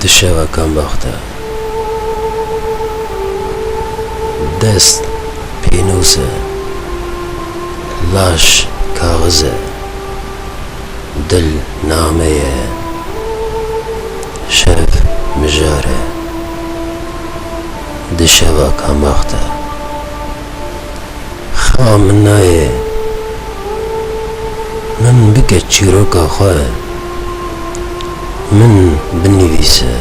Di şeva kambax de. Dest pênûs e. Laş kaxiz e. Dil name ye. Şev mijar e. Di şeva kambax de. Xewa min nayê. Min bike çîroka xwe. Min binivîse.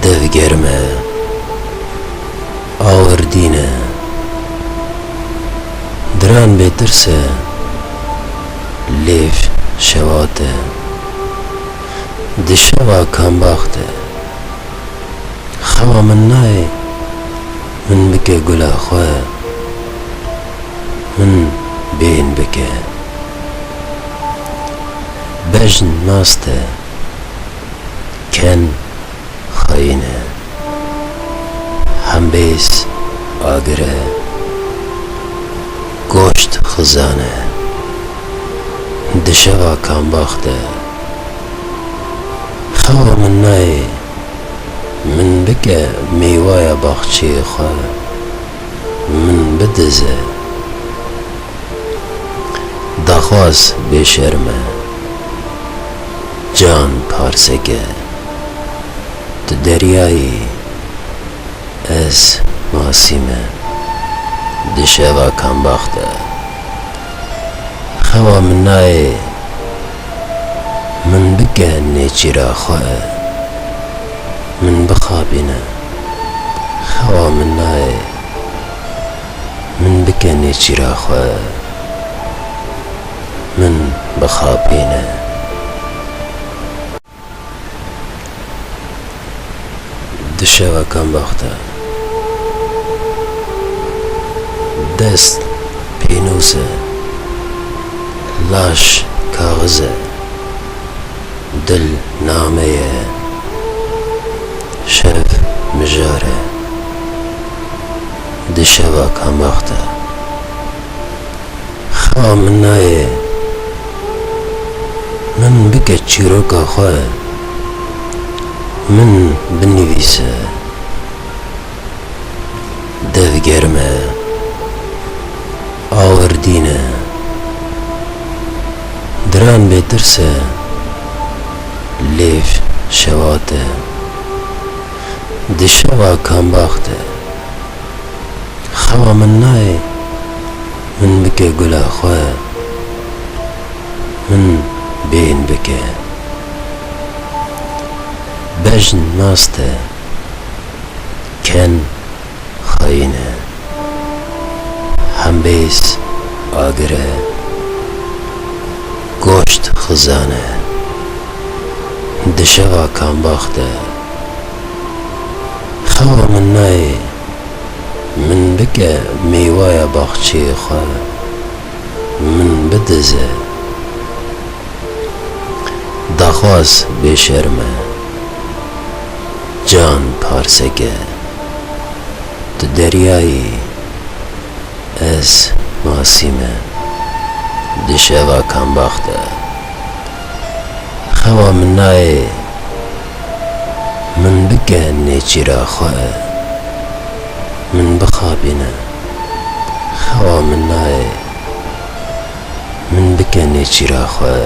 Dev germ e. Awir dîn e. Diran bêtirs e. Lêv şewat e. Di şeva kambax de. Xewa min nayê min bike gula xwe, min bêhn bike. Bejn mast e, ken xayîn e. Hembêz agir e, goşt xizan e. Di şeva kambax de xewa min nayê. Min bike mêwaya baxçeyê xwe, min bidize. Daxwaz bêşerm e, can parsek e. Tu derya yî, ez masî me. Di şeva kambax de. Xewa min nayê. Min bike nêçîra xwe, min bixapîne, xewa min nayê. Min bike nêçîra xwe, min bixapîne. Di şeva kambax de. Dest pênûs e. Laş kaxiz e. Dil name ye. Şev mijar e. Di şeva kambax de. Xewa min nayê. Min bike çîroka xwe. Min binivîse. Dev germ e. Awir dîn e. Diran bêtirs e. Lêv şewat e. Di şeva kambax de. Xewa min nayê min bike gula xwe, min bêhn bike. Bejn mast e, ken xayîn e. Hembêz agir e, goşt xizan e. Di şeva kambax de xewa min nayê. Min bike mêwaya baxçeyê xwe, min bidize. Daxwaz bêşerm e, can parsek e. Tu derya yî, ez masî me. Di şeva kambax de. Xewa min nayê. Min bike nêçîra xwe, min bixapîne, xewa min nayê. Min bike nêçîra xwe,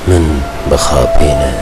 min bixapîne.